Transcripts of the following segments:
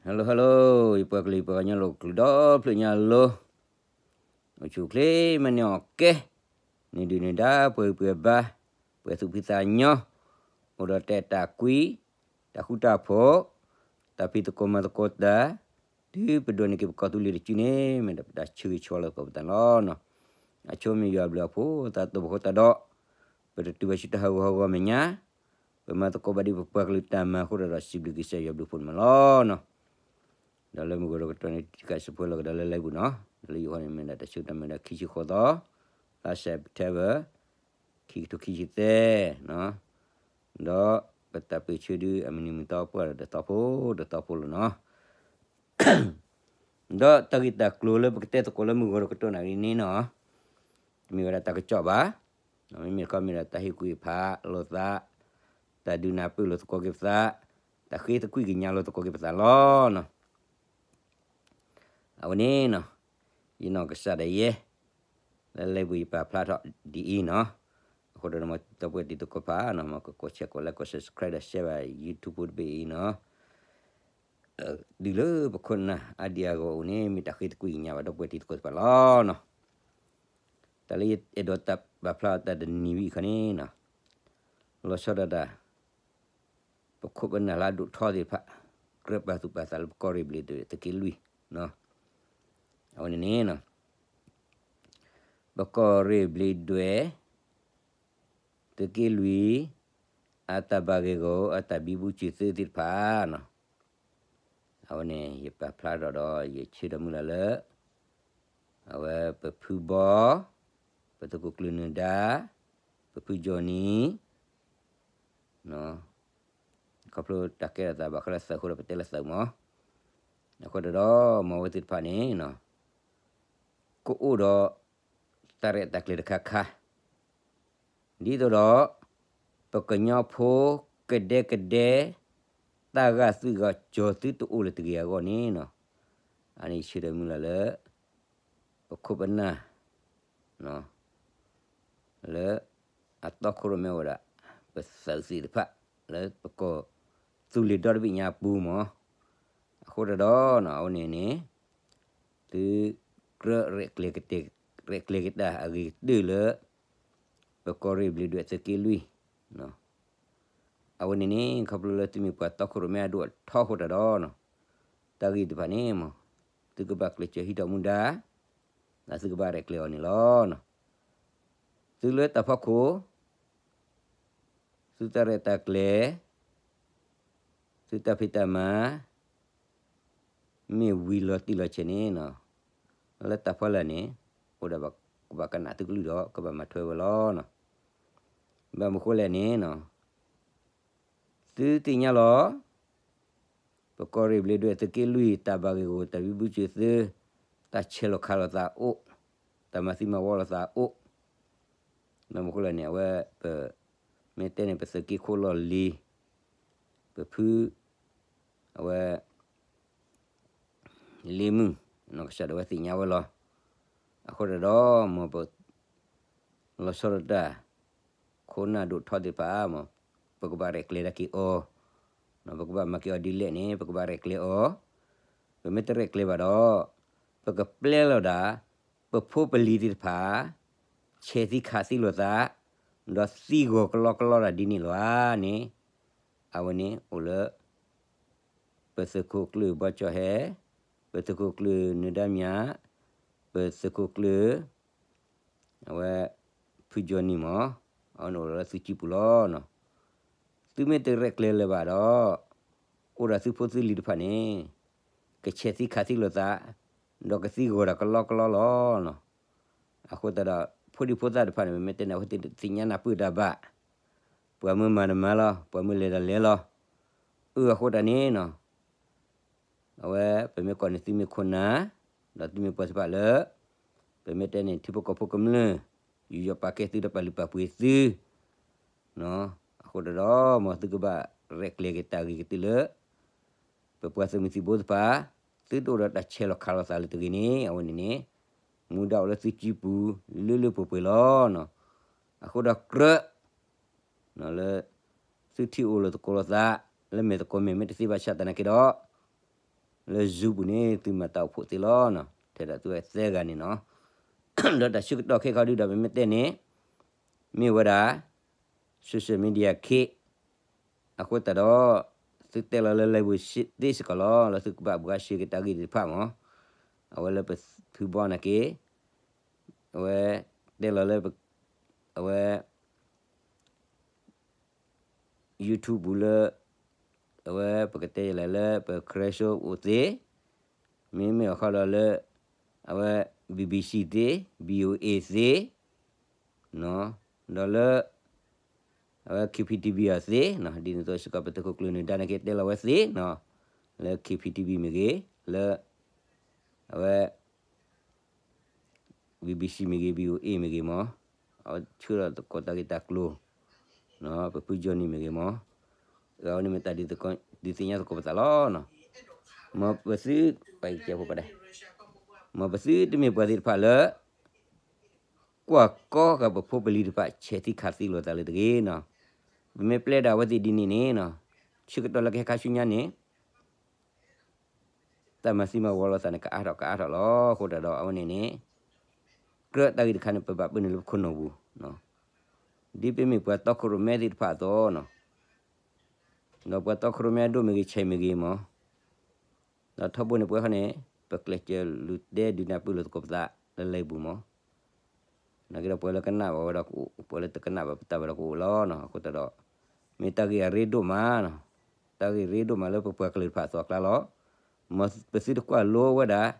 Hello hello, ယပှၤကလုာ်ယပှၤကညီလီၤကလုာ်ဒီဖျၢၣ်ညါလီၤ. အိၣ်ဆူၣ်အိၣ်ချ့ မၤန့ၢ်အီၣ်ကဲ, န့ၢ်ဒုၣ်န့ၢ်ဒါ ပှဲၤဂံၢ်ပှဲၤဘါ, ပှဲၤသူၣ်ဖှံသးညီ, အိၣ်ဒီးတၢ်အဲၣ်တၢ်ကွံ, တၢ်ဃူတၢ်ဖိး, တၢ်ဖံးသကိးမၤသကိးတၢ်, တုၤပဒိးန့ၢ်က့ၤပကီၢ်သူလ့ၤတစုန့ၣ် မ့ၢ်ဒၣ်ပတၢ်ဆၢဂ့ၤဆၢဝါလၢပကီၢ်ပသးန့ၣ်လီၤ. အဆိမ့ၢ်ယွၤဘျုးအဖှိၣ် သးတဘိဃိသတးဒီး ပတတုၤဘၣ်ဆူတၢ်ဟးဂူာ်ဟးဂီၤမဲာ်ညါ, ပမၤသကိးဘၣ်ဒ်ပပှၤကလုာ်တၢ်မၤအဃိဒီး စံးဘျုးကစၢ်ယွၤဘျုးဖှိၣ်န့ၣ်မးလီၤ. ဒီးလၢမုၢ်ဂီၤဒီးကတီၢ်န့ၣ် တံၤသကိးစံးဖှိၣ်လီၤကဒီးလၢ live ပူၤနီၤ, ဒီးလၢယိၤဟီၣ်န့ၣ် မ့ၢ်ဒၣ်တၢ်ဆၢကတီၢ်မ့ၢ်ဒၣ်ခံဆံဃိးသီ, လါ September ခံကထိခံဆံသၢ, ဒီးပတၢ်ပၢၢ်ဆၢဒုးအမုၢ်နံၤမုၢ်သီပှၢ်ဒီးတသီဖိတသီဖိလီၤနီၤ. ဒီးတၢ်ဂ့ၢ်တၢ်ကျိၤလၢပကတဲသကိးလၢမုၢ်ဂီၤဒီးကတီၢ်နၣ်ရံၣ်န့ၣ်နီၤ, တမ့ၢ်ဝဲဒၣ်တၢ်ကစီၣ်ဘၣ်, မ့မ့ၢ်တခီမ့ၢ်ဒၣ်တၢ်ဟ့ၣ်ကူၣ်ဟ့ၣ်ဖးလိာ်သး, တၢ်ဒုးနၢ်ပၢၢ်လိာ်သကိးက့ၤပသး, တၢ်ဃ့သကွံၢ်ကညးလိာ်သကိးက့ၤပသးလီၤနီၤ. အဝဲန့ၣ်နီၤ, ယနီၢ်ကစၢ်ဒၣ်ယဲ လၢ live ပူၤယပာ်ဖျါထီၣ်ဒ်အံၤနီၤ. အဃိဒီးမ်ဒီပုၢ်ဝဲၢ်တံၤသကိးတဖၣ်နီၤ, မ်ကကိးဆဲးကိး like ကိး subscribe ဒီး share ဘၣ် YouTube တဘ့ၣ်အံၤနီၤ. ဒုးလၢပခိၣ်ပနၢ်အါဒံအါဂီၢ်အိၣ်န့ၣ် မ့ၢ်တၢ်ဃ့သကွံၢ်ကညးဘၣ်ဒီပုၢ်ဝဲၢ်တံၤသကိးတဖၣ်လီၤနီၤ. တၢ်လၢယအဲၣ်ဒိးတၢ်ပာ်ဖျါအီၤတၢ်တနံၤဝံၤအခါန့ၣ်နီၤ, လီၤဆီဒၣ်တၢ် ပခိၣ်ပနၢ်လၢအဒိၣ်ထီသ့ၣ်တဖၣ် ကြၢးပာ်သူၣ်ပာ်သးလၢပကီၢ်ရ့ၣ်ဘျ့းဒွဲၣ်သုးက့လွံၢ်နီၤ. အဝဲန့ၣ်န့ၣ်နီၤ, ပကီၢ်ရ့ၣ်ဘျ့းဒွဲၣ် သုးက့လွံၢ် အတၢ်ဘၣ်ဂ့ၢ်ဂီၢ် အတၢ်ဘံဘူစၢၤသုသ့ၣ်တဖၣ်နီၤ. အဝဲန့ၣ် ယပာ်ဖျါထီၣ်ဒီး ယဆၢဒီးမုၢ်လၢ်လၢ အဝဲပဖုဘီ, ပသုးခိၣ်ကျၢၢ်နၢၤဒါ, ပဖုကၠီၣ်နံၤ ခီဖျိတၢ်ကဲထီၣ်သးဘၣ်ဃးလၢသုးအဃိဒီး ပတဲလၢသုးမး. အဃိဒီး မ်အဝဲသ့ၣ်တဖၣ်န့ၣ် ကအိၣ်ဒီးတၢ်ရဲၣ်တၢ်ကျဲၤတခါခါ, ဒ်သိးဒီး ပကညီဖိကဒဲကဒဲ တၢ်ဂာ်သွံၣ်ဂာ်စီၤသုတအိၣ်လၢၤတဂ့ၤအဂီၢ်န့ၣ်နီၤ, အန့ၣ်ယဆၢဒီးမုၢ်လၢ်လၢ ပခိၣ်ပနၢ် လၢအတီခိၣ်ရိၣ်မဲဝဲဒၣ် ပသုးသ့ၣ်တဖၣ် လၢပကီၢ်သူလ့ၤဒီတဘ့ၣ်ညါအပူၤမး. အဃိတၢ်ဒီး အဝဲန့ၣ်န့ၣ် သုကြၢးရဲၣ်ကျဲၤကတၢၢ် ရဲၣ်ကျဲၤကတၢၢ်အဂ့ၤကတၢၢ်လၢ ပကီၢ်ရ့ၣ်ဘျ့းဒွဲၣ်သုးက့လွံၢ် အဝဲန့ၣ်န့ၣ် ခီဖျိလၢသုမ့ၢ်ပှၤတီခိၣ်ရိၣ်မဲအဒိၣ်အထီအဃိတၢ်ဒီး တၢ်ဂ့ၢ်တဖၣ်န့ၣ်မး သုကဘၣ်ကျဲးစၢးဟံးထီၣ်မူဒါ ဒီးသုကဘၣ်ရဲၣ်ကျဲၤအီၤန့ၣ်လီၤ. သုလၢတၢ်ဖီခိၣ် သုတၢ်ရဲၣ်တၢ်ကျဲၤ သုတၢ်ဖံးတၢ်မၤ မ့ၢ်ဝံၤလီၤတံၢ်လီၤဆဲးန့ၣ် လၢတၢ်ဖီလာ်န့ၣ် အိၣ်ဒီးကဘၣ်ကနၣ်သုကလုၢ်ဒီး ကဘၣ်မၤထွဲဝဲလီၤ. ဘၣ်မနုၤဃိလဲၣ်န့ၣ် သုသ့ၣ်ညါလီၤ ပကီၢ်ရ့ၣ်ဘျ့းဒွဲၣ်သုးက့လွံၢ် တၢ်ဘၣ်ဂ့ၢ်ဂီၢ် တၢ်ဘံဘူစၢၤသု တၢ်ဆဲးလီၤခးလိာ်သးအိၣ်, တၢ်မၤသံမၤဝီလိာ်သးအိၣ်, ဘၣ်မနုၤဃိလဲၣ်န့ၣ် အဝဲ ပမ့ၢ်တဲန့ၣ် ပသုးက့ခိၣ်လီၢ်လံၤ ပဖု အဝဲ လ့မုၢ် နီၢ်ကစၢ်ဒၣ်ဝဲသ့ၣ်ညါဝဲလီၤ. အဃိတၢ်ဒီး မ်ပ လီၤဆီဒၣ်တၢ် ခိၣ်နၢ်ဒိၣ်ထီသ့ၣ်တဖၣ်မး ပကဘၣ်ရဲၣ်ကျဲၤဒၣ်က့ၤအီၤ, ပကဘၣ်မၤက့ၤအီၤဒ်လဲၣ်န့ၣ် ပကဘၣ်ရဲၣ်ကျဲၤအီၤ, ပမ့ၢ်တရဲၣ်ကျဲၤဘၣ်ဒီး ပကပျဲလီၤဒၣ် ပဖိပလံၤသ့ၣ်တဖၣ် ဆဲးသံခးသံလိာ်သး ဒီးသံဂီၤကလီကလီတၢ်ဒ်န့ၣ်လီၤဧါန့ၣ်, အဝဲန့ၣ်အိၣ်လၢ ပသုးခိၣ်ကျၢၢ်ဘီကၠီၣ်ဟဲ, ပသုးခိၣ်ကျၢၢ်နၢၤဒါမၠး, ပသုးခိၣ်ကျၢၢ် အဝဲ ဖုကၠီၣ်နံၤမး, အဝဲန့ၣ်အိၣ်လၢသုစုပူၤလီၤ. သုမ့ၢ်တရဲၣ်ကျဲၤလၢၤဘၣ်ဒီး အိၣ်ဒီးသုဖိသုလံၤတဖၣ်န့ၣ် ကဆဲးသံခးသံလိာ်သး ဒီးကသံဂီၤတၢ်ကလီကလီလီၤ. အဃိသတးဒီး ဖိဒံဖိသၣ်တဖၣ်န့ၣ် ပမ့ၢ်တဲန့ၣ် အဝဲသ့ၣ်သ့ၣ်ညါနၢ်ပၢၢ်တၢ်ဘၣ်, ပှၤမၢမၤတမၤလီၤ, ပှၤမၢလဲၤတလဲၤလီၤ. အၢ အဃိတၢ်န့ၣ်နီၤ အဝဲ ပမ့ၢ်ကိးန့ၢ်သုမ့ၢ်ခိၣ်နၢ်, ဒီးသုမ့ၢ်ပှၤတဖၣ်လၢ ပမ့ၢ်တဲန့ၣ် ထံဖိကီၢ်ဖိကမျၢၢ် ယူးယီၣ်ပာ်ကဲသုဒီးပာ်လုၢ်ပာ်ပှ့ၤသု အဃိတၢ်ဒီး မ်သုကဘၣ်ရဲၣ်ကျဲၤက့ၤတၢ်ဂ့ၢ်ကတၢၢ်လၢ ပပှၤသုးမုၢ်သံၣ်ဘိတဖၣ် သုတအိၣ်ဒီးတၢ်ဆဲးလီၤခးလိာ်သးလၢၤတဂ့ၤန့ၣ် အဝဲန့ၣ်န့ၣ် မူဒါအိၣ်လၢသုစုပူၤ လၢလၢပှဲၤပှဲၤလီၤ. အဃိဒီးကြၢး လၢ သုထံၣ်အိၣ်လိာ်သကိးလိာ်သး လၢမဲာ်သကိးမဲာ် မ့ၢ်တသ့ဘၣ်ဆၣ်သနာ်က့ဒီး လၢ Zoom ပူၤန့ၣ် သုမၤတၢ်အိၣ်ဖှိၣ်သ့လီၤနီၤ, ထဲဒၣ်သုဝဲသၢဂၤန့ၣ်နီၤ. ဒီးတၢ်ဆၢကတီၢ်ခဲခီဒုဒီး ပမ့ၢ်တဲန့ၣ် မ့ၢ်ဝဲဒၣ် social media ခ့ အဃိသတးဒီး သုတဲလီၤလၢ live ပူၤသ့စ့ၢ်ကီးလီၤ, လၢသုကဘၣ်ဘှါရှဲက့ၤတၢ်ဂ့ၢ်သ့ၣ်တဖၣ်မး, အဝဲလၢပဖုဘီနာ်က့ အဝဲ တဲလီၤလၢ အဝဲ YouTube ပူၤလၢ အဝဲပကတဲယလဲၣ်လၢပ Karen Show အိၣ်သ့, မ့မ့ၢ်အခီဒီးလၢ အဝဲ BBC သ့, VOA သ့, ဒီးလၢ အဝဲ KPTV အီၤသ့, ဒ်န့ၣ်အသိးစ့ၢ်ကီး ပသုးခိၣ်ကျၢၢ်နၢၤဒါနာ်က့တဲလီၤဝဲသ့နီၤ, လၢ KPTV မ့ၢ်ဂ့ၤ, လၢ အဝဲ BBC မ့ၢ်ဂ့ၤ, VOA မ့ၢ်ဂ့ၤမး, အဝဲဆှၢလီၤသကိးတၢ်ဂ့ၢ်တၢ်ကျိၤ, ပဖု Johnny မ့ၢ်ဂ့ၤမး, အဝဲန့ၣ်မ့ၢ်တၢ်ဒုးသ့ၣ်ညါသကိးပသးလီၤနီၤ. မ်ပသု ပကဲဖိပဒဲ, မ်ပသုတမ့ၢ်ပှၤသ့ၣ်တဖၣ်လၢ ကွၢ်ကီဃာ်ပဖိပလံၤတဖၣ် ဆဲးသံခးသံလိာ်သးလၢတဂ့ၤနီၤ. ပမ့ၢ်ပျဲဒၣ်အဝဲသ့ၣ်ဒ်န့ၣ်န့ၣ်နီၤ, ဆၢကတီၢ်လၢကဟဲခါဆူညါန့ၣ် တၢ်မၤသံမၤဝီလိာ်သးန့ၣ် ကအါထီၣ်ကအါထီၣ်လီၤ. အဃိသတးဒီးအဝဲန့ၣ်န့ၣ် ကြၢးတၢ်ဂ့ၢ်တခါန့ၣ် ပဘၣ်ပၢနုာ်လၢပခိၣ်နူာ်ပူၤ, ဒ်ပမ့ၢ်ပှၤတီခိၣ်ရိၣ်မဲသ့ၣ်တဖၣ်အသိးနီၤ, ဒီးပှၤတီခိၣ်ရိၣ်မဲအဒိၣ်မ့ၢ်ဂ့ၤ ဆံးမ့ၢ်ဂ့ၤမး, ဒီးထီဘိန့ၣ်ပဝဲခီန့ၣ် ပကျဲးစၢးလူၤတဲဒုးနၢ်ပၢၢ်လိာ်သကိးပသးလၢ live ပူၤမး, နာ်က့ဒီးပှၤလၢကနၣ်ဘၣ်ဝဲဒီးကအိၣ်, ပှၤလၢတကနၣ်ဘၣ်ပတၢ်ဘၣ်ဒီးကအိၣ်လီၤနီၤ. အဃိသတးဒီး မ့ၢ်တၢ်ဂ့ၢ်အရ့ဒိၣ်မးနီၤ, တၢ်ဂ့ၢ်ရ့ဒိၣ်မးလၢပပှၤကလုာ်တဖၣ်အသိးအကျါလီၤ. မ်ပသုတကွၢ်လိဝဲဒၣ်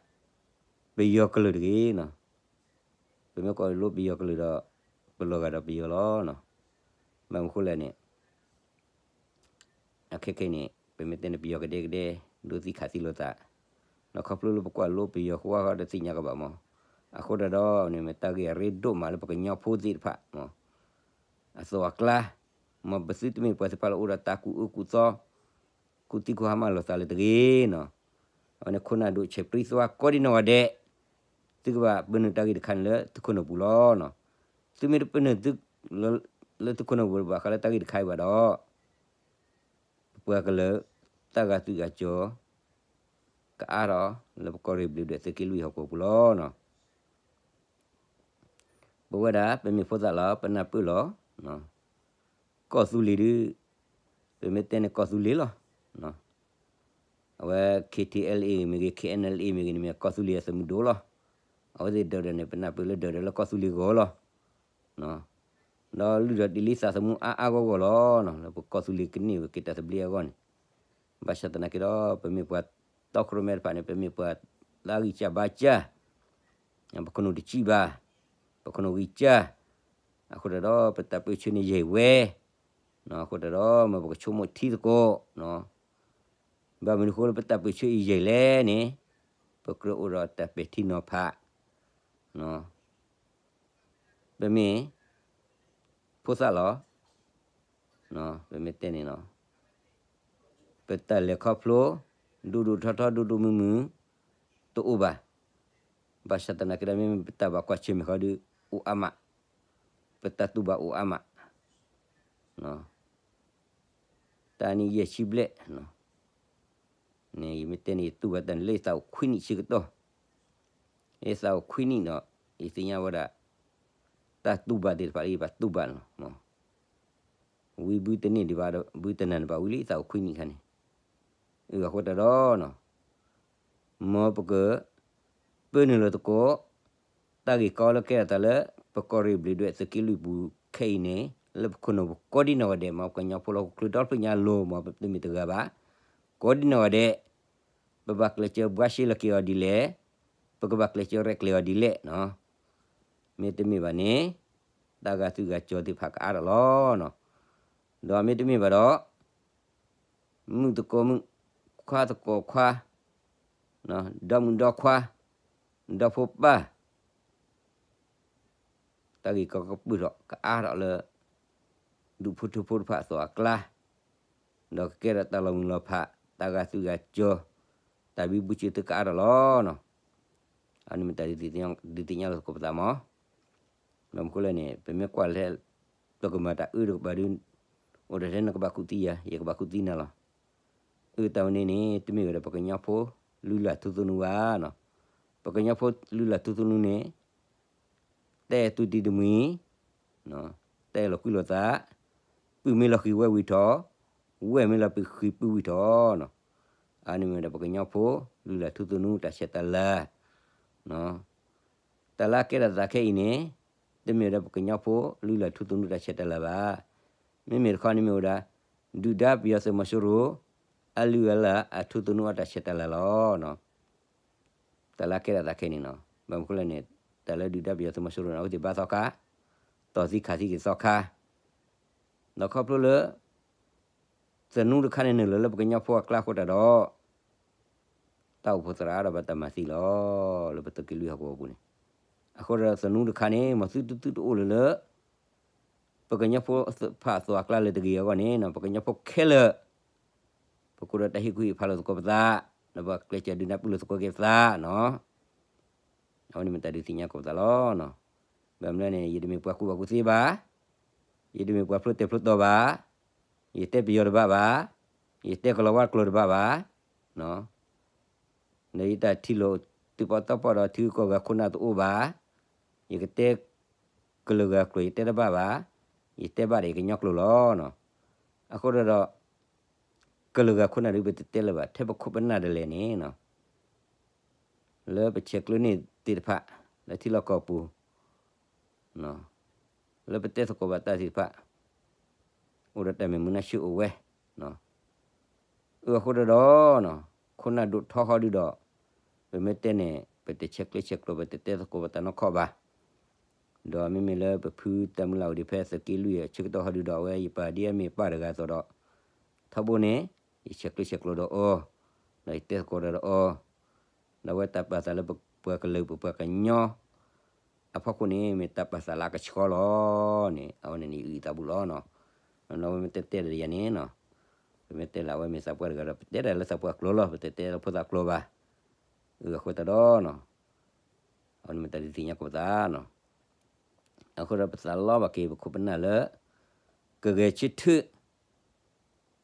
ပယီၤကလုာ်တဂ့ၤနီၤ, ပမ့ၢ်ကွၢ်လိပယီၤကလုာ်ဒီး ပလီၤဂာ်ဒီးပယီၤလီၤနီၤ. ဘၣ်မနုၤဃိလဲၣ်န့ၣ် အခဲခဲအံၤန့ၣ် ပမ့ၢ်တဲန့ၣ် ပယီၤကဒဲကဒဲ ဒိးသံခးသံလိာ်သး, ဒီးခီဖျိလၢပကွၢ်လိပယီၤဃီဃီဒီးသ့ၣ်ညါကဘၣ်မး, အဃိသတးဒီးန့ၣ် မ့ၢ်တၢ်ဂ့ၢ်အရ့ဒိၣ်မးလၢပကညီဖိသ့ၣ်တဖၣ်မး အသိးအကျါ, မ်ပသုတမ့ၢ်ပှၤသ့ၣ်တဖၣ်လၢအိၣ်ဒီးတၢ်ကူၣ်အၢကူၣ်သီ, ကူၣ်သံကူၣ်ဟါမၢ်လိာ်သးလၢတဂ့ၤနီၤ. အဝဲန့ၣ်ခိၣ်နၢ်ဒိၣ်ဆဲးပြံသွါကိးဒံနီၢ်ဂၤဒဲး, သုကဘၣ်ပၢနုာ်တၢ်ဂ့ၢ်တခါန့ၣ်လၢသုခိၣ်နူာ်ပူၤလီၤနီၤ. သုမ့ၢ်တပၢနုာ်သု လၢသုခိၣ်နူာ်ပူၤဘၣ်ဃးလၢတၢ်ဂ့ၢ်တခါအံၤဘၣ်ဒီး ပပှၤကလုာ် တၢ်ဂာ်သွံၣ်ဂာ်စီၤ ကအါထီၣ်လၢပကီၢ်ရ့ၣ်ဘျုးဒွဲၣ်သုးက့လွံၢ်ဟီၣ်ကဝီၤပူၤလီၤနီၤ. ပဝဲဒၣ် ပမ့ၢ်ဖိသၣ်လီၤ ပနၢ်ပၢၢ်လီၤ. ကီၢ်သူလ့ၤဒုး ပမ့ၢ်တဲန့ၣ်ကီၢ်သူလ့ၤလီၤ. အဝဲ KTLA မ့ၢ်ဂ့ၤ KNLA မ့ၢ်ဂ့ၤန့ၣ်မ့ၢ်ကီၢ်သူလ့ၤအသုးမုၢ်ဒိၣ်လီၤ. အဝဲသ့ၣ်ဒၢးဒၢးန့ၣ် ပနၢ်ပၢၢ်လၢဒၢးဒၢးလၢကီၢ်သူလ့ၤဂီၢ်လီၤ. ဒီးလုၢ်ထီၣ်တ့ၢ်လံသးသမူအါအါဂီၢ်ဂီၢ်လီၤ. လၢပကီၢ်သူလ့ၤကန့ၢ်ဝဲက့ၤတၢ်သဘျ့အဂီၢ်န့ၣ်, ဘၣ်ဆၣ်သနာ်က့ဒီး ပမ့ၢ်ပှၤတီခိၣ်ရိၣ်မဲတဖၣ်န့ၣ် ပမ့ၢ်ပှၤလၢအဂံၢ်စၢ်ဘါစၢ်, ပခိၣ်နူာ်တစံၣ်ဘၣ်, ပခိၣ်နူာ်ဂံၢ်စၢ်, အဃိသတးဒီး ပတၢ်ပၢဆှၢန့ၣ်ယံာ်ဝဲ, အဃိသတးဒီး မ်ပကဆိကမိၣ်ထံသကိး, ဘၣ်မနုၤအဃိလၢပတၢ်ပၢဆှၢအံၤယံာ်လဲၣ်န့ၣ်, ပကြၢးအိၣ်ဒီးတၢ်ပဲာ်ထံနီၤဖး ပမ့ၢ်ဖိသၣ်လီၤ. ပမ့ၢ်တဲန့ၣ်လီၤ. ပတၢ်လဲၤခီဖျိ ဒိၣ်ဒိၣ်ထီထီ ဒိၣ်ဒိၣ်မုၢ်မုၢ် တအိၣ်ဘၣ်. ဘၣ်ဆၣ်သနာ်က့ဒီး မ့မ့ၢ်ပတၢ်ဘၣ်ကွၢ်ဆၢၣ်မဲာ်ဃီဒီး အိၣ်အါမး, ပတၢ်တူၢ်ဘၣ်အိၣ်အါမး. တၢ်န့ၣ်ယဲၢ်ဆံဘျဲၣ် န့ၣ် ယမ့ၢ်တဲန့ၣ် ယတူၢ်ဘၣ်တၢ်န့ၣ်လၢယသးအိၣ်ခွံနံၣ်ဆၢကတီၢ်, ယသးအိၣ်ခွံနံၣ်ဒီး ယသ့ၣ်ညါဝဲဒၣ် တၢ်တူၢ်ဘၣ်သ့ၣ်တဖၣ်လၢယဘၣ်တူၢ်ဘၣ်န့ၣ်လီၤ. ဝံဘုတန့ၢ်ဒံးဘၣ်ဒီး ဘုတနၢ်န့ၣ်ဘၣ်ဝံၤလံ ယသးအိၣ်ခွံနံၣ်ခါန့ၣ်, အဃိသတးဒီး မ်ပက ပၢနုာ်လီၤသကိး တၢ်ဂ့ၢ်ကီလၢကဲထီၣ်သးလၢ ပကီၢ်ရ့ၣ်ဘျုးဒွဲၣ်သုးက့လွံၢ်ပူၤခဲအံၤန့ၣ် လၢပခိၣ်နူာ်ပူၤကိးဒံနီၢ်ဂၤဒဲး မ်ပကညီဖိလၢဟီၣ်ခိၣ်ချၢဒီဖျၢၣ်ညါလိၤ မ်ပတမ့ၢ်တဂၤဘၣ်, ကိးဒံနီၢ်ဂၤဒဲး ပဘၣ်ကျဲးစၢးဘှါရှဲလီၤက့ၤအီၤဒ်လဲၣ်, ပကဘၣ်ကျဲးစၢးရဲၣ်ကျဲၤအီၤဒ်လဲၣ်နီၤ. မ့တမ့ၢ်ဘၣ်န့ၣ် တၢ်ဂာ်သွံၣ်ဂာ်စီၤသ့ၣ်တဖၣ်ကအါထီၣ်လီၤ. ဒီးမ့တမ့ၢ်ဘၣ်ဒီး မုၣ်သကိးမုၣ်, ခွါသကိးခွါ, ဒီမုၣ်ဒီခွါ, ဒီဖိပၢ်, တၢ်ဂ့ၢ်ကီကပုၢ်ထီၣ်ကအါထီၣ်လၢ ဒူၣ်ဖိထၢဖိတဖၣ်အသိးအကျါ, ဒီးကကဲထီၣ်တၢ်လီၤမုၢ်လီၤဖး, တၢ်ဂာ်သွံၣ်ဂာ်စီၤ, တၢ်ဘံဘူစၢၤသုကအါထီၣ်လီၤ. အန့ၣ်မ့ၢ်တၢ်ဒုးသ့ၣ်ညါလီၤသကိးပသးမး. ဘၣ်မနုၤဃိလဲၣ်န့ၣ် ပမ့ၢ်ကွၢ်လၢ ပကမၤတၢ်အၢတကပၤဒီး အိၣ်ဒီးထဲနကဘၣ်ကူၣ်သံယၤ ယကဘၣ်ကူၣ်သံနၤလီၤ. အၢတၢ်ဝဲန့ၣ်န့ၣ် တမ့ၢ်ဝဲဒီးပကညီဖိ လုၢ်လၢ်ထူသနူဘၣ်နီၤ. ပကညီဖိလုၢ်လၢ်ထူသနူန့ၣ် တဲတူၢ်တံၤတမှံၤ, တဲလီၤကွံလိာ်သး, ပုၢ်မ့ၢ်လီၤဃံၤဝဲၢ်ဝံၤထီၣ်, ဝဲၢ်မ့ၢ်လီၤဃံၤပုၢ်ဝံၤထီၣ်နီၤ. အန့ၣ်မ့ၢ်ဝဲဒၣ်ပကညီဖိလုၢ်လၢ်ထူသနူတၢ်ဆဲးတၢ်လၤ တၢ်လၢအကဲထီၣ်သးခဲအံၤန့ၣ်, တမ့ၢ်ဝဲဒၣ်ပကညီဖိလုၢ်လၢ်ထူသနူတၢ်ဆဲးတၢ်လၤဘၣ်. မ့မ့ၢ်တခီန့ၣ်မ့ၢ်ဝဲဒၣ် ဒုၣ်ဒါပယီၤသုးမီၤစိရိၤ အလုၢ်အလၢ်အထူသနူအတၢ်ဆဲးတၢ်လၤလီၤ. တၢ်လၢအကဲထီၣ်သးခဲအံၤန့ၣ်နီၤ, ဘၣ်မနုၤဃိလဲၣ်န့ၣ် တၢ်လၢဒုၣ်ဒါပယီၤသုးမီၤစိရိၤန့ၣ် အဝဲသ့ၣ်ဘါသီခါ, တီၢ်သံခးသံက့ၤသီခါ, ဒီးခီဖျိလၢ သနူတခါန့ၣ်နုာ်လီၤလၢပကညီဖိအကျါအဃိတၢ်ဒီး တၢ်အိၣ်ဖှိၣ်သရၣ်ဒီးဘၣ်တၢ်မၤသံလီၤ လၢပသုးက့လွံၢ်ဟီၣ်ကဝီၤပူၤန့ၣ်. အဃိဒီးသနူတခါန့ၣ် မ်သုတသုတအိၣ်လၢၤလၢ ပကညီဖိဖးအသိးအကျါလၢၤတဂ့ၤအဂီၢ်န့ၣ်နီၤ, ပကညီဖိခဲလၢာ် ပကအိၣ်ဒီးတၢ်ဟ့ၣ်ကူၣ်ဟ့ၣ်ဖးလိာ်သကိးပသး, ဒီးပကျဲးစၢးဒုးနၢ်ပၢၢ်လိာ်သကိးက့ၤပသးနီၤ. အဝဲန့ၣ်မ့ၢ်တၢ်ဒုးသ့ၣ်ညါကိးပသးလီၤ. ဘၣ်မနုၤလဲၣ်န့ၣ် ယတမ့ၢ်ပှၤကူၣ်ဘၣ်ကူၣ်သ့ဘၣ်, ယတမ့ၢ်ပှၤဖျိတဲာ်ဖျိတီၤဘၣ်, ယတဲပယီၤတဘၣ်ဘၣ်, ယတဲကလီၤဝါကျိာ်တဘၣ်ဘၣ်, ဒီးယတၢ်ထံၣ်လိာ်သုးပီၣ်တီပီၣ်ဒီးထံဂုၤကီၢ်ဂၤခိၣ်နၢ်တအိၣ်ဘၣ်, ယကတဲကလုာ်ဂၤကျိာ်ယတဲတဘၣ်ဘၣ်, ယတဲဘၣ်ဒီးယကညီကျိာ်လီၤ. အဃိဒီး ကလုာ်ဂၤခိၣ်နၢ်ဒုးပတတဲလၢၤဘၣ် ထဲပခိၣ်ပနၢ်ဒ်လဲၣ်န့ၣ် လၢပဆဲးကျိးန့ၢ်သ့ၣ်တဖၣ် လၢထံလီၢ်ကီၢ်ပူၤ လၢပတဲသကိးဘၣ်တၢ်သ့ၣ်တဖၣ် အိၣ်ဒီးတၢ်မ့ၢ်မုာ်နၢ်ဆၢအိၣ်ဝဲ, အဃိဒီး ခိၣ်နၢ်ဒိၣ်ထီဃီဒုဒီး ပမ့ၢ်တဲန့ၣ် ပတဆဲးကျိးဆဲးကျိး ပတတဲသကိးဘၣ်တၢ်နီတခီဘၣ်. ဒီးမ့မ့ၢ်လၢပဖုတၢ်မုၢ်လၢ်အိၣ်ဒံးဖဲသုးက့လွံၢ်အဆၢကတီၢ်ဃီဒုဒီး အဝဲယပာ်ဒ်အမ့ၢ်ပၢ်တဂၤအသိးဒီး ထီဘိန့ၣ် ယဆဲးကျိးဆဲးကျိးဒီးအီၤ, ဒီးယတဲသကိးဒီးအီၤ, ဒီးအဝဲတၢ်ပာ်သးလၢပပှၤကလုာ်ပပှၤကညီ အဖီခိၣ်န့ၣ် မ့ၢ်တၢ်ပာ်သးလၢအကဆှီလီၤန့ၣ် အဝဲန့ၣ်န့ၣ်ယအုၣ်သးဘူးလီၤ. နီၢ်နီၢ်ဝဲမ့ၢ်တဲတဲဒီးယၤန့ၣ်နီၤ, ပမ့ၢ်တဲလၢအဝဲမ့ၢ်သးပှၢ်တဂၤဒီး ပတဲဒၣ်လၢသးပှၢ်ကျိာ်လီၤ, ပတတဲလၢဖိသၣ်ကျိာ်ဘၣ်. အဃိသတးဒီး အဝဲန့ၣ်မ့ၢ်တၢ်ဒုးသ့ၣ်ညါကိးပသးနီၤ. အဃိဒီးပသးလီဘၣ်က့ၤပခိၣ်ပနၢ်လၢ ကဂဲၤဆၢထၢၣ်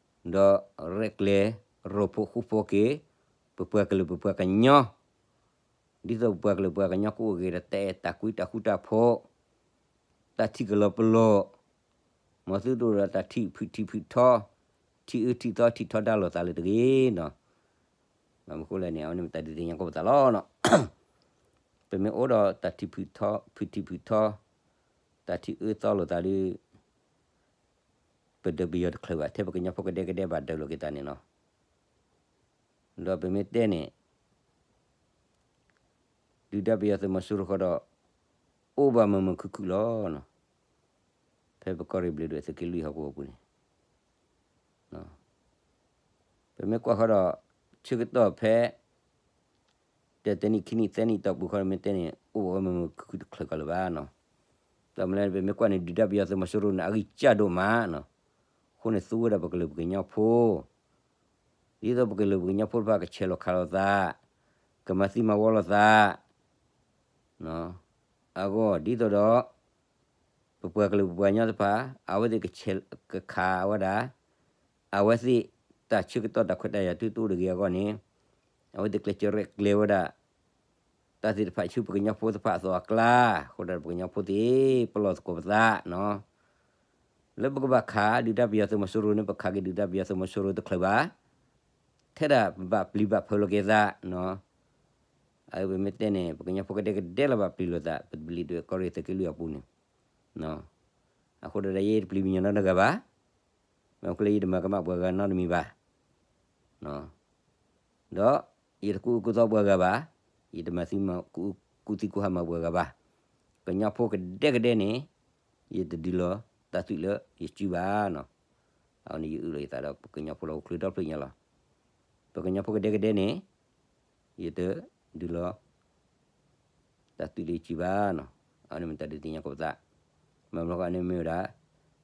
ဒီးရဲၣ်ကျဲၤ ရိဖှိၣ်ဃူဖိးက့ၤ ပပှၤကလုာ်ပပှၤကညီ, ဒ်သိးပပှၤကလုာ်ပှၤကညီကအိၣ်က့ၤဒီးတၢ်အဲၣ်တၢ်ကွံတၢ်ဃူတၢ်ဖိး, တၢ်ထံၣ်ကလီၤပလိာ်, မ်သုတအိၣ်ဒီးတၢ်ထံၣ်ဖုၣ်ထံၣ်ဖုၣ်ထီ, ထံၣ်အၢထံၣ်သီထံၣ်ထီဒါလိာ်သးလၢၤတဂ့ၤနီၤ. ဘၣ်မနုၤဃိလဲၣ်န့ၣ် အဝဲန့ၣ်မ့ၢ်တၢ်ဒုးသ့ၣ်ညါကိးပသးလီၤနီၤ. ပမ့ၢ်အိၣ်ဒီးတၢ်ထံၣ်ဖုၣ်ထီ ဖုၣ်ထံၣ်ဖုၣ်ထီ, တၢ်ထံၣ်အၢသီလိာ်သးဒီး ပဒုးပယီၤတချုးဘၣ် ထဲပကညီဖိကဒဲကဒဲဘၣ်ဒုးလိာ်က့ၤသးန့ၣ်နီၤ. ဒီးပမ့ၢ်တဲန့ၣ် ဒုၣ်ဒါပယီၤသုးမီၤစိရိၤဃီဒီး အိၣ်ဘၣ်မုာ်မုာ်ခုၣ်ခုၣ်လီၤ. ဖဲပကီၢ်ရ့ၣ်ဘျ့းဒိၣ်သုးက့လွံၢ်ဟီၣ်ကဝီၤပူၤန့ၣ် ပမ့ၢ်ကွၢ်ဃီဒီး ဆၢကတီၢ်ဖဲ တသ့နံၣ်ခံနံၣ်သၢနံၣ်တီၢ်ပူၤဃီ မ့ၢ်တဲန့ၣ် အိၣ်ဘၣ်ဝဲမုာ်မုာ်ခုၣ်ခုၣ်တချုးဃီလၢၤဘၣ်နီၤ. ဒီးမ့ၢ်လၢပမ့ၢ်ကွၢ်န့ၣ် ဒုၣ်ဒါပယီၤသုးမီၤစိရိၤန့ၣ် အဂံၢ်စၢ်ဒိၣ်မးနီၤ. အဃိန့ၣ်သူဝဲဒၣ်ပကလုာ်ပကညီဖိ ဒ်သိးပကလုာ်ပကညီဖိတဖၣ်ကဆဲးလီၤခးလိာ်သး, ကမၤသံမၤဝီလိာ်သး, အဂီၢ်ဒ်သိးဒီး ပပှၤကလုာ်ပပှၤကညီတဖၣ် အဝဲသ့ၣ်ကဆဲးကခးဝဲဒၣ်, အဝဲသ့ၣ်တၢ်ဆၢကတီၢ်တၢ်ခွဲးတၢ်ယာ်တအိၣ်တဂ့ၤအဂီၢ်န့ၣ် အဝဲသ့ၣ်ကျဲးစၢးရဲၣ်ကျဲၤဝဲဒၣ် တၢ်သ့ၣ်တဖၣ်ဆူပကညီဖိတဖၣ်အသိးအကျါ, အဃိဒီးပကညီဖိသ့ၣ် ပလီၢ်သကိးပသးနီၤ. လၢပကဘၣ်ခးဒုၣ်ဒါပယီၤသုးမီၤစိရိၤန့ၣ် ပခးက့ၤဒုၣ်ဒါပယီၤသုးမီၤစိရိၤတချုးဘၣ်, ထဲဒၣ်ပဘၣ်ပျံၤဘၣ်ဖုးလိာ်က့ၤသးနီၤ. အအၢပမ့ၢ်တဲန့ၣ် ပကညီဖိကဒဲကဒဲလီၤဘၣ်ပျံၤလိာ်သး ပတပျံၤဒုးကီၢ်ရ့ၣ်သုးက့လွံၢ်အပူၤန့ၣ် အဃိဒီးယဲတပျံၤပညီနီတဂၤဘၣ်. မ့ၢ်အဃိလၢယတမၤကမၣ်ပှၤဂၤနီတမံၤဘၣ်. ဒီးယတကူၣ်အၢကူၣ်သီပှၤဂၤဘၣ်, ယတမၤသံကူၣ်သံကူၣ်ဟါမၤပှၤဂၤဘၣ်. ကညီဖိကဒဲကဒဲန့ၣ် ယတဒုးလီၤတၢ်သွံၣ်လၢယစုဘၣ်နီၤ. အဝဲန့ၣ်ယအုၣ်လီၤယသးဒီးပကညီဖိလၢဟီၣ်ခိၣ်ချၢဒီဖျၢၣ်ညါလီၤ. ပကညီဖိကဒဲကဒဲန့ၣ် ယတဒုးလီၤ တၢ်သွံၣ်လၢယစုဘၣ်နီၤ. အဝဲန့ၣ်မ့ၢ်တၢ်ဒုးသ့ၣ်ညါကိးပသး, မ့ၢ်မနုၤဃိန့ၣ်မ့ၢ်ဝဲဒၣ်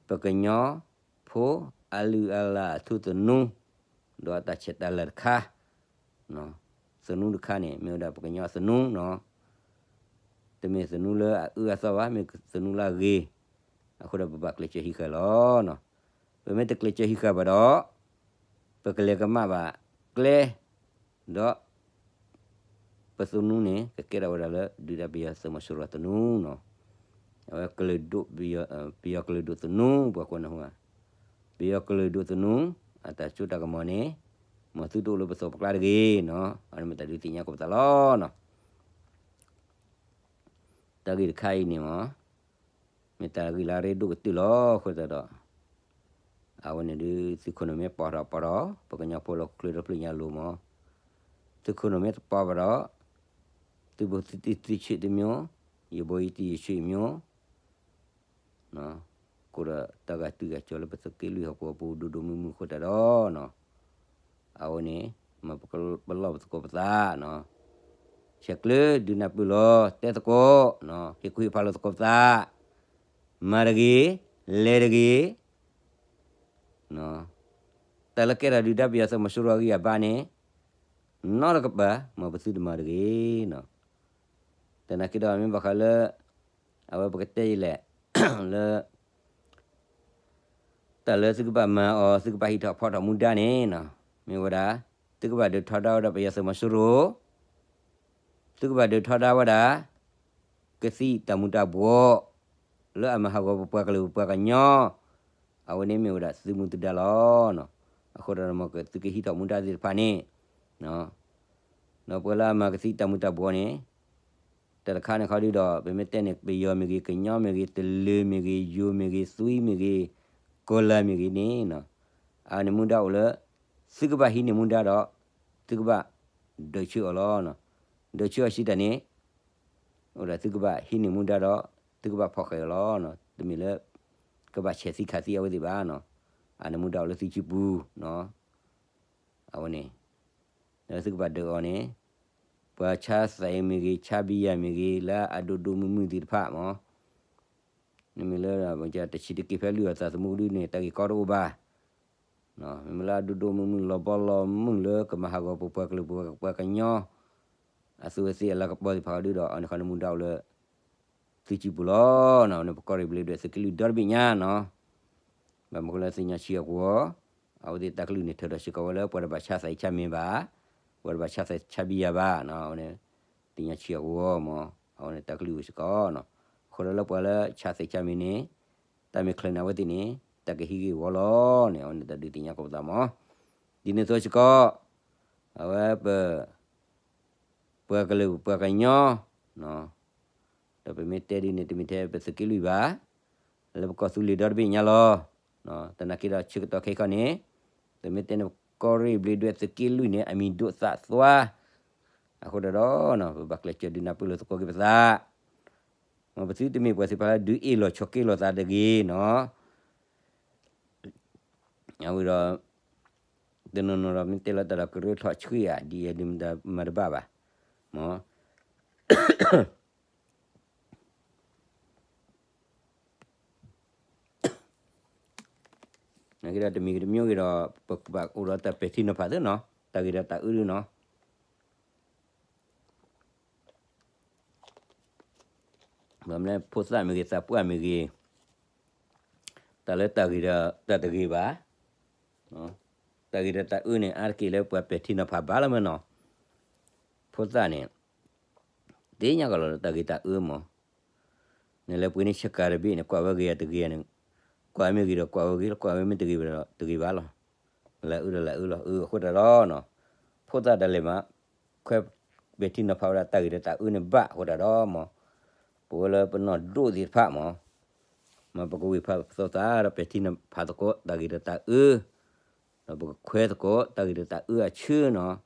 ပကညီဖိအလုၢ်အလၢ်အထူသနူ ဒီးအတၢ်ဆဲးတၢ်လၤတခါ, သနူတခါန့ၣ် မ့ၢ်ဝဲဒၣ်ပကညီသနူနီၤ. တမ့ၢ်သနူလၢအအၢအသီဘၣ်, မ့ၢ်သနူလၢအဂ့ၤ, အဃိဒီးပဘၣ်ကျဲးစၢးဟံးဃာ်လီၤနီၤ. ပမ့ၢ်တကျဲးစၢးဟံးဃာ်ဘၣ်ဒီး ပကလဲၤကမၣ်ဘၣ်ကျဲ ဒီး ပသနူန့ၣ် ကကဲထီၣ်ဝဲဒၣ်လၢ ဒုၣ်ဒါပယီၤသုးမီၤစိရိၤသနူနီၤ, အဝဲကလုာ်ဒိၣ်ပယီၤ ပယီၤကလုာ်ဒိၣ်သနူ ပှၤကိးနၢ်ဟူဧါ, ပယီၤကလုာ်ဒိၣ်သနူ အတၢ်စိတၢ်ကမီၤန့ၣ် မ်သုတအိၣ်လၢပသိးပကျါတဂ့ၤနီၤ, အဝဲန့ၣ်မ့ၢ်တၢ်ဒုးသ့ၣ်ညါကိးပသးလီၤနီၤ. တၢ်ဂ့ၢ်တခါအံၤန့ၣ်မ့ၢ် မ့ၢ်တၢ်ဂ့ၢ်လၢအရ့ဒိၣ်ကတၢၢ်လီၤ. အဃိသတးဒီး အဝဲန့ၣ်ဒုး သုးခိၣ်နူာ်မ့ၢ်ပီထီၣ်ပီထီၣ် ပကညီဖိလၢဟီၣ်ခိၣ်ချၢဒီဖျၢၣ်ညါအလိၤမ့ၢ်, သုးခိၣ်နူာ်မ့ၢ်တပီဘၣ်ဒီး သုဘိသုတံၢ်သုဆံးတမံၤ, ယဘိယတံၢ်ယဆံးတမံၤ ကိးဒီးတၢ်ဂာ်တုၤဂာ်ကီၤလၢပသုးက့လွံၢ်ဟီၣ်ကဝီၤပူၤဒိၣ်ဒိၣ်မုၢ်မုၢ်အဃိသတးဒီး အဝဲန့ၣ် မ်ပလီၢ်ပသကိးပသးနီၤ, ဆဲးကျၢဒုးနၢ်ပၢၢ်လီၤ တဲသကိး, ဟ့ၣ်ကူၣ်ဟ့ၣ်ဖးလိာ်သကိးပသး, မၤတဂ့ၤ, လဲၤတဂ့ၤ, တၢ်လၢကဲထီၣ်ဒုၣ်ဒါပယီၤသုးမီၤစိရိၤအဂံၢ်အဘါန့ၣ် နီတကပၤ မ်ပသုတမၤတဂ့ၤနီၤ. သနာ်က့ဒီးမ့ၢ်ဘၣ်ဃးလၢ အဝဲပကတဲယလဲၣ် လၢ တၢ်လၢသုကဘၣ်မၤအီၤ သုကဘၣ်ဟံးထီၣ်ဖီထီၣ်မူဒါန့ၣ်နီၤ, မ့ၢ်ဝဲဒၣ် သုကဘၣ်ဒုးထီဒါဝဲဒၣ်ပယီၤသုးမီၤစိရိၤ, သုကဘၣ်ဒုးထီဒါဝဲဒၣ် ကသံၣ်တၢ်မူၤတၢ်ဘှီး လၢအမၤဟးဂီၤပပှၤကလုာ်ပပှၤကညီ, အဝဲန့ၣ်မ့ၢ်ဝဲဒၣ်သုမူသုဒါလီၤ. အဃိဒီးမ်သုကဟံးထီၣ်မူဒါသ့ၣ်တဖၣ်န့ၣ် ဒီးပှၤလၢအမၤကသံၣ်တၢ်မူၤတၢ်ဘှီးန့ၣ် တၢ်တခါန့ၣ်ခီဒုဒီး ပမ့ၢ်တဲန့ၣ် ပယီၤမ့ၢ်ဂ့ၤ, ကညီမ့ၢ်ဂ့ၤ, တလၢၤမ့ၢ်ဂ့ၤ, ယိၤမ့ၢ်ဂ့ၤ, သွံမ့ၢ်ဂ့ၤ, ကီၤလၤမ့ၢ်ဂ့ၤန့ၣ်, အန့ၣ်မူဒါအိၣ်လၢ သုကဘၣ်ဟံးန့ၢ်မူဒါဒီး သုကဘၣ်ဒုးဆူအီၤလီၤ. ဒုးဆူအီၤစံးတၢ်န့ၣ် အိၣ်ဒီးသုကဘၣ်ဟံးန့ၢ်မူဒါဒီး သုကဘၣ်ဖီၣ်ဃာ်အီၤလီၤ. တမ့ၢ်လၢ ကဘၣ်ဆဲးသံခးသံအဝဲသ့ၣ်ဘၣ်. အန့ၣ်မူဒါအိၣ်လၢသုစုပူၤ အဝဲန့ၣ် လၢသုကဘၣ်ဒုးအီၤန့ၣ် ပှၤဆါသးအံၤမ့ၢ်ဂ့ၤ, ဆါဘံယၤမ့ၢ်ဂ့ၤ, လၢအဒိၣ်ဒိၣ်မုၢ်မုၢ်သ့ၣ်တဖၣ်မ့ၢ်, နမ့ၢ်လၢ တဆံးတက့ၢ်ဖဲလွံၢ်အီၤသးသမူကဒုန့ၣ် တၢ်ဂ့ၢ်ကီတအိၣ်ဘၣ်. မ့မ့ၢ်လၢအဒိၣ်ဒိၣ်မုၢ်မုၢ်လီၤဘီလီၤမုၢ်လၢကမၤဟးဂီၤပပှၤကလုာ်ပပှၤကညီ အသူးအသ့ၣ်အလၤကပီၤသ့ၣ်တဖၣ်ကဒုဒီး အန့ၣ်ခီန့ၣ်မူဒါအိၣ်လၢ သုစုပူၤလီၤ. အဝဲန့ၣ်ပကီၢ်ရ့ၣ်ဘျ့းဒွဲၣ်သုးက့လွံၢ်ဒီတဘ့ၣ်ညါနီၤ ဘၣ်မနုၤဃိလၢသ့ၣ်ညါဆံးအကဝီၤ, အဝဲသ့ၣ်တၢ်ကလုၢ်န့ၣ် ထုးထီၣ်စ့ၢ်ကီးဝဲလၢ ပှၤတဘၣ်ဆါသးအံၤဆါမ့ၤဘၣ်, ပှၤတဘၣ်ဆါသးဆါဘံယၤဘၣ်, အဝဲန့ၣ် သ့ၣ်ညါဆံးအကဝီၤမ့ၢ်, အဝဲန့ၣ်တၢ်ကလုၢ်အိၣ်စ့ၢ်ကီးနီၤ. အဃိဒီးလၢပှၤလၢဆါသးဆါမ့ၤန့ၣ် တၢ်မ့ၢ်ချၢန့ၣ်အဝဲသ့ၣ်န့ၣ် တၢ်ကဟံးဂ့ၢ်ဝီလီၤန့ၣ် အဝဲန့ၣ်တၢ်ဒုးသ့ၣ်ညါကိးပသးမ့ၢ်, ဒ်န့ၣ်အသိးစ့ၢ်ကီး အဝဲပ ပှၤကလုာ်ပှၤကညီ ဒီးပမ့ၢ်တဲဒ်န့ၣ်တမ့ၢ်ထဲပသုးက့လွံၢ်ဘၣ်, လၢပကီၢ်သူလ့ၤဒီတဘ့ၣ်ညါလီၤ. သနာ်က့ဒီးဆၢကတီၢ်ခဲအံၤခီန့ၣ် ပမ့ၢ်တဲန့ၣ် ပကီၢ်ရ့ၣ်ဘျ့းဒွဲၣ်သုးက့လွံၢ်န့ၣ် အမံၤဒိၣ်သးသွါ, အဃိဒီး ပဘၣ်ကျဲးစၢးဒုးနၢ်ပၢၢ်လိာ်သကိးက့ၤပသး, မ်ပသုတမ့ၢ်ပှၤသ့ၣ်တဖၣ်လၢဒုးအ့ၣ်လိာ်ဆိးက့လိာ်သးတဂ့ၤနီၤ. အဝဲဒီး တနီၤနီၤဒီးမ့ၢ်တဲလီၤတၢ်ဒီးကရၢထီၣ်ဆှံဧါ ဒ်အံၤဒ်မတၤမၤတဘၣ်ဘၣ်, မ့ၢ် နာ်က့ဒီးတမံၤဂ့ၤတမံၤဂ့ၤဒီး ပကဘၣ်အိၣ်ဒီးတၢ်ပဲာ်ထံနီၤဖးသ့နီၤ, တၢ်ဂ့ၢ်ဒီးတၢ်အၢဒုနီၤ. ဘၣ်မနုၤလဲၣ် ဖိသၣ်မ့ၢ်ဂ့ၤ သးပှၢ်မ့ၢ်ဂ့ၤ, တၢ်လၢတၢ်ဂ့ၤဒီးတၢ်တဂ့ၤဘၣ်, တၢ်ဂ့ၤဒီးတၢ်အၢန့ၣ် အါတက့ၢ်လၢပှၤပဲာ်ထံနီၤဖးဘၣ်လီၤမ့ၢ်နီၤ. ဖိသၣ်န့ၣ် သ့ၣ်ညါကီးလီၤတၢ်ဂ့ၤတၢ်အၢမ့ၢ်, နလဲၤပှ့ၤန့ၢ်ဆၢကၤတဘ့ၣ်န့ၣ် ကွၢ်ဝဲဂ့ၤဧါတဂ့ၤဧါန့ၣ်, ကွၢ်မ့ၢ်ဂ့ၤဒီးကွၢ်ဝဲဂ့ၤလီၤ, ကွၢ်ဝဲမ့ၢ်တဂ့ၤဘၣ်ဒီးတဂ့ၤဘၣ်လီၤ. လၢအၢဒီးလၢအၢလီၤ. အဃိသတးဒီး ဖိသၣ်တၢ်လဲၤမး ခွဲးပဲာ်ထံနီၤဖးဝဲဒၣ်တၢ်ဂ့ၤဒီးတၢ်အၢန့ၣ်ဘၣ်အဃိသတးဒီးမ့ၢ်, ပဝဲလၢပနီၢ်ဒိၣ်သ့ၣ်တဖၣ်မ့ၢ်, မ့ၢ်ပကဝံၢ်ဖးသီသးဒီးပဲာ်ထံနီၤဖးသကိးတၢ်ဂ့ၤဒီးတၢ်အၢ, ဒီးပကခွဲးသကိးတၢ်ဂ့ၤဒီးတၢ်အၢအဆၢနီၤ,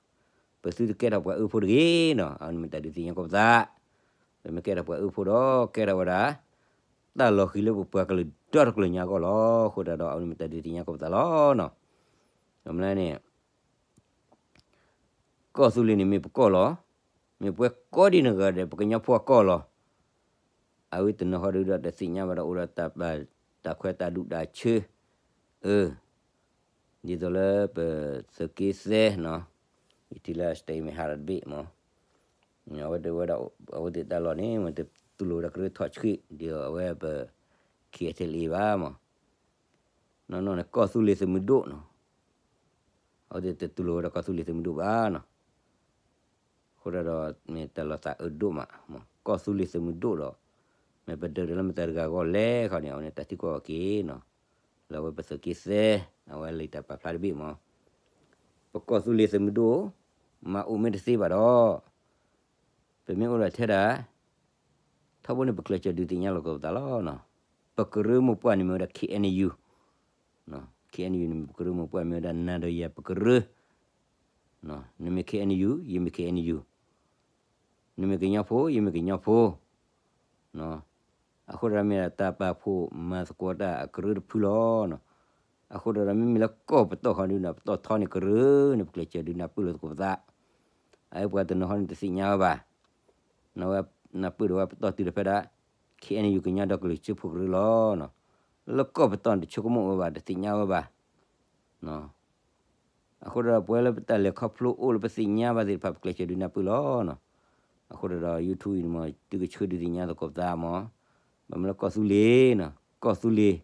ပသုတကဲထီၣ်ပှၤအၢဖိတဂ့ၤနီၤ, အဝဲန့ၣ်မ့ၢ်တၢ်ဒုးသ့ၣ်ညါကိးပသး, ပမ့ၢ်ကဲထီၣ်ပှၤအၢဖိဒီး ကဲထီၣ်ဝဲဒၣ် တၢ်လီၤဃံၤလၢပပှၤကလုာ်ဒီတကလုာ်ညါအဂီၢ်လီၤ. အဃိသတးဒီး အဝဲန့ၣ်မ့ၢ်တၢ်ဒုးသ့ၣ်ညါကိးပသးလီၤနီၤ. အမ့ၢ်န့ၣ် ကီၢ်သူလ့ၤန့ၣ်မ့ၢ်ပကီၢ်လီၤ. မ့ၢ်ပှၤကိးဒံးနီၢ်ဂၤဒဲး ပကညီဖိအကီၢ်လီၤ. အဝဲတနီၤဃီဒုဒီးတသ့ၣ်ညါဘၣ်ဒီးအိၣ်ဒီးတၢ်ပာ်တၢ်ခွဲးတၢ်ဒူၣ်တၢ်ဆၢ, အၢ, ဒ်သိးလၢပသုးက့သဲနီၤ, ယထံၣ်လၢ statement ဟးတဘ့ၣ်မ့ၢ်, အဝဲတဲဝဲဒၣ် အဝဲသ့ၣ်တၢ်လီၢ်န့ၣ် မ့ၢ်တတူၢ်လိာ်ဝဲဒၣ်ကရၢထီၣ်ဆှံ ဒ်အဝဲပ KTLA ဘၣ်မ့ၢ်, နီၢ်နီၢ်န့ၣ် ကီၢ်သူလ့ၤသုးမုၢ်ဒိၣ်နီၤ, အဝဲသ့ၣ်တတူၢ်လိာ်ဝဲဒၣ်ကီၢ်သူလ့ၤသုးမုၢ်ဒိၣ်ဘၣ်နီၤ. အဃိဒီး မ့ၢ်တၢ်လီၤသးအၢဒိၣ်မး, ကီၢ်သူလ့ၤသုးမုၢ်ဒိၣ်ဒီး မ့ၢ်ပဒၢးဒီးလၢမတၤတဂၤအဂီၢ်လဲၣ်ခီန့ၣ် အဝဲန့ၣ်တၢ်ထံၣ်ကွၢ်အီၤက့ၤနီၤ, လၢအဝဲပသုးက့သဲ, အဝဲလံာ်တၢ်ပာ်ဖျါတဘ့ၣ်မး, ပကီၢ်သူလ့ၤသုးမုၢ်ဒိၣ် မၤအိၣ်မ့ၢ်တသ့ဘၣ်ဒီး ပမ့ၢ်အိၣ်ဒီးထဲဒၣ် ထီဘိန့ၣ်ပကျဲးစၢးဒုးသ့ၣ်ညါလီၤကီၢ်ပသးလီၤ. ပကရၢမိၢ်ပှၢ်န့ၣ်မ့ၢ်ဝဲဒၣ် K N U, K N U န့ၣ် ပကရၢမိၢ်ပှၢ်မ့ၢ်ဝဲဒၣ် နၤဒီးယၤပကရၢ, နမ့ၢ် K N U ယမ့ၢ် K N U, နမ့ၢ်ကညီဖိ ယမ့ၢ်ကညီဖိ, အဃိဒီးမ့ၢ်ဒၣ်တၢ်ပာ်ဖှိၣ်မၤသကိးတၢ်အကရၢတဖုလီၤ. အဃိဒီးမ့မ့ၢ်လၢကီၢ်ပတီၢ်ဃီဒုးန့ၣ် ပတီၢ်ထီန့ၣ်ကရၢန့ၣ် ပကျဲးစၢးဒုးနၢ်ပၢၢ်လိာ်သကိးပသး, အဝဲပှၤတနီၤဃီန့ၣ်တသ့ၣ်ညါဝဲဘၣ်, နဝဲနၢ်ပၢၢ်ဒီးဝဲပတီၢ်တုၤဒီးဖဲဒၣ် K N U ကညီဒီကလုာ်စၢဖှိၣ်ကရၢလီၤ. လၢကီၢ်ပတီၢ်န့ၣ်တဆိကမိၣ်ဝဲဘၣ် တသ့ၣ်ညါဝဲဘၣ် အဃိဒီးပဝဲလၢပတၢ်လဲၤခီဖျိအိၣ်လၢပသ့ၣ်ညါဘၣ်သ့ၣ်တဖၣ် ပကျဲးစၢးဒုးနၢ်ပၢၢ်လီၤ. အဃိဒီး YouTube အံၤန့ၣ်မ့ၢ် သုကဆှၢဒုးသ့ၣ်ညါသကိးပသးမး, ဘၣ်မနုၤလၢကီၢ်သူလ့ၤနီၤ, ကီၢ်သူလ့ၤ,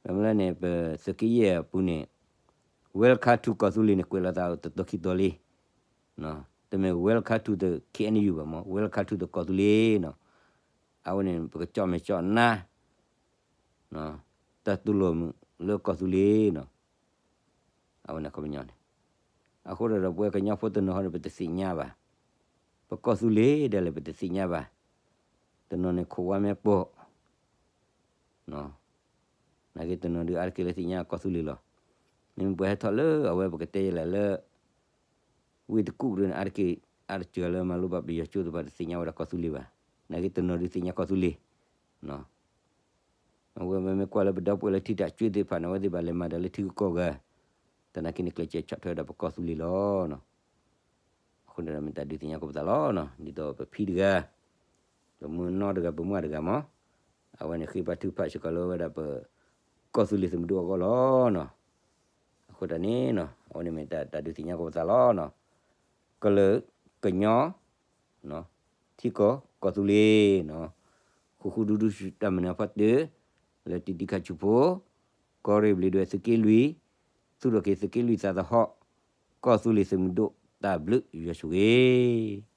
ဘၣ်မနုၤလဲၣ်န့ၣ် ပသုးက့ယဲၢ်အပူၤန့ၣ် Welcome to ကီၢ်သူလ့ၤန့ၣ် ကွဲးလီၤသးတတီခံတီလံ, တမ့ၢ် Welcome to the K N U ဘၣ်မး Welcome to the ကီၢ်သူလ့ၤနီၤ, အဝဲန့ၣ် ပကကၠီၣ်မဲာ်ကၠီၣ်နါ တၢ်တူၢ်လိာ်မုာ်လၢကီၢ်သူလ့ၤနီၤ, အဝဲန့ၣ်ခီပညီန့ၣ်, အဃိဒီးပဝဲကညီဖိတနီၤဃီန့ၣ် ပတသ့ၣ်ညါဘၣ်, ပကီၢ်သူလ့ၤဒၣ်လဲာ်ပတသ့ၣ်ညါဘၣ်, တနီၤန့ၣ်ခိးဝါမဲာ်ပိာ် နာ်က့တနီၤဒုးအါတက့ၢ်လၢသ့ၣ်ညါကီၢ်သူလ့ၤလီၤ. မ့မ့ၢ်ပှၤဟဲထီၣ်လၢအဝဲပကတဲယဲလဲၣ်လၢ ဝ့ၢ်တကူၣ်ဒုးန့ၣ် အါတက့ၢ် အါတစှၤလၢမၤလိဘၣ်ပယီၤကၠိသ့ၣ်တဖၣ်တသ့ၣ်ညါဝဲဒၣ်ကီၢ်သူလ့ၤဘၣ်. နာ်က့တနီၤဒုးသ့ၣ်ညါကီၢ်သူလ့ၤ အဝဲမ့မ့ၢ်ကွၢ်လၢပဒီပုၢ်ဝဲၢ်လၢထံတၢ်ကၠွ့သ့ၣ်တဖၣ်န့ၣ် အဝဲသ့ၣ်ဘၣ်လဲၤမၤတၢ်လၢထံဂုၤကီၢ်ဂၤ, သနာ်က့န့ၣ်ကျဲးစၢးဆီၣ်ထွဲဝဲဒၣ်ပကီၢ်သူလ့ၤလီၤ. အဃိန့ၣ်ဒီးမ့ၢ်တၢ်ဒုးသ့ၣ်ညါကီးပသးလီၤ. ဒ်သိးပဖံတဂၤ, ပမုၢ်နီတဂၤ, ပမုၢ်အါတဂၤမး, အဝဲန့ၣ်ဃ့ဘါထုကဖၣ်စ့ၢ်ကီးလၢဝဲဒၣ်ပကီၢ်သူလ့ၤသုးမုၢ်ဒိၣ်အဂီၢ်လီၤ. အဃိတၢ်န့ၣ် အဝဲန့ၣ်မ့ၢ်တၢ်ဒုးသ့ၣ်ညါကီးပသးလီၤ. ကလုာ်ကညီ ထံကီၢ်ကီၢ်သူလ့ၤ, ဃူဃူဒူဒူတၢ်မုၢ်နၤဖီတၢၢ်, လၢတံၤတံၤခါဆူၣ်ဖိ, ကီၢ်ရ့ၣ်ဘျံးဒဝဲၢ်သုးက့လွံၢ်, သူၣ်ထီၣ်က့ၤသုးက့လွံၢ်သးသဟီၣ်, ကီၢ်သူလ့ၤသုးမုၢ်ဒိၣ်တၢ်ဘျုးယွၤဆိၣ်ဂ့ၤ